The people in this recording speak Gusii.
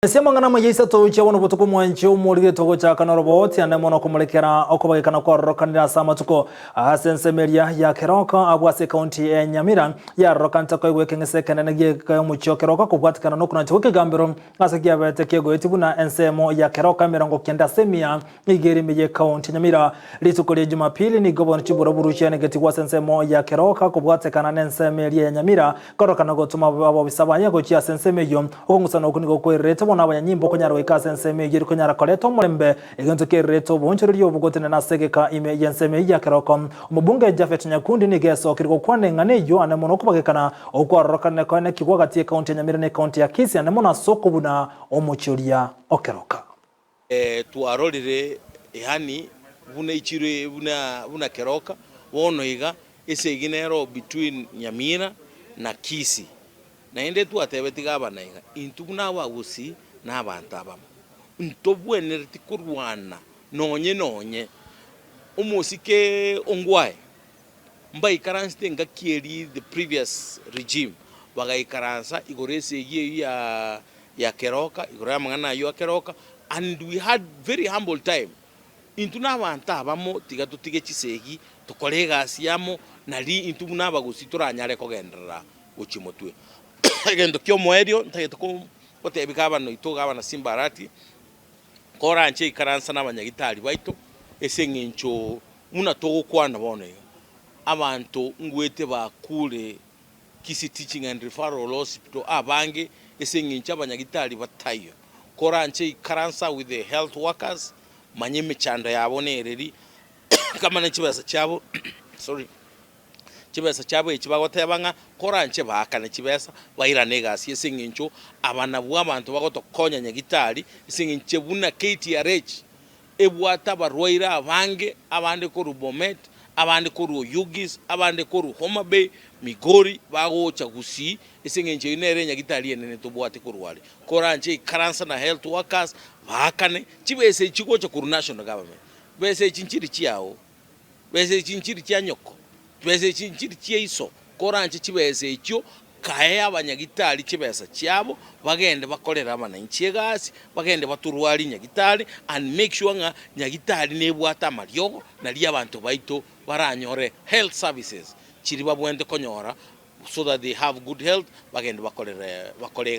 Ase amang'ana amaya isato chia bono botuko mwanche omorigete ogochaka noroboti ande mono komorekera okobagekana kwarorokanire ase amatuko ase ensemo eria ya Keroka abwo ase ekaunti ya Nyamira yarorokanete koegwa ekeng'ese ekenene gi'omochie o Keroka kobwatikana nokonacha gw'ekegambero ase kiabete kegoeti buna ensemo ya Keroka 90 ase emia Nigo ere ime y'Ekaunti ya Nyamira. Rituko ria Jumapili nigo bono chiburaburu chianegetigwe ase ensemo ya Keroka kobwatekana n'ensemo eria ya Nyamira korokana gotoma abobisa baye gochia ase ensemo eyio. Okong'usana okwo nigo kwererete bono abanyanyimbo konyara goika ase ensemo eyio eri konyara koreta omorembe, egento kererete oboonchoreria obo gotenena ase egeka ime y'ensemo eyio ya Keroka. Omobunge Japhet Nyakundi nigo esokire gokwana eng'ana eyio ane mono okobagekana okwarorokanire koenekigwa gati y'Ekaunti ya Nyamira na Ekaunti ya Kisii ane mono ase okobuna omochie oria o Keroka. Twarorire yaani buna echiro buna buna Keroka, bono iga esegi nero between Nyamira na Kisii. Naende twatebetie gavana iga, intwe buna abagusii na abanto abamo, ntobwenereti korwana nonye nonye omosike ongwae mbaikaransete engaki eria the previous regime, bagaikaransa igoro esegi eyio ya ya Keroka, igoro y'amang'ana ayio a Keroka, and we had very humble time. Intwe na abanto abamo tiga totige chisegi, tokore egasi amo, nari intwe buna abagusii toranyare kogenderera gochia motwe. Egento kia omoerio ntagete ko gotebia gavana oito, gavana Simba Arati, koranche ikaransa na abanyagitari baito, ase eng'encho Buna togokwana bono iga, abanto ngwete bakure Kisii Teaching and Referral Hospital abange ase eng'encho abanyagitari bataiyo. Koranche ikaransa with the health workers, manya emechando yabo nereri, kama ne chibesa chiabo sorry, chibesa chiabo echi bagoteba ng'a koranche baakane chibesa bairane egasi ase eng'encho aba nabwo abanto bagotokonya nyagitari ase eng'encho buna KTRH Ebwate abarwaire abange, abande korwa Bomet, abande korwa Oyugis, abande korwa Homa Bay, Migori, bagocha Gusii, ase eng'encho eyio nere enyagitari enene tobwate korwa are. Koranche ikaransa na health workers, baakane, chibesa echi chigocha korwa national government. Besa echi nchiri chiao, Besa echi nchiri chia nyoko, chibesa echi nchiri chia iso, koranche chibesa echio, kae abanyagitari chibesa chiabo, bagende bakorere abananchi egasi, bagende batorwarie nyagitari and make sure ng'a nyagitari nebwate amariogo, nario abanto baito baranyore health services chiria babwenerete konyora so that they have good health, bagende bakorere bakore egasi.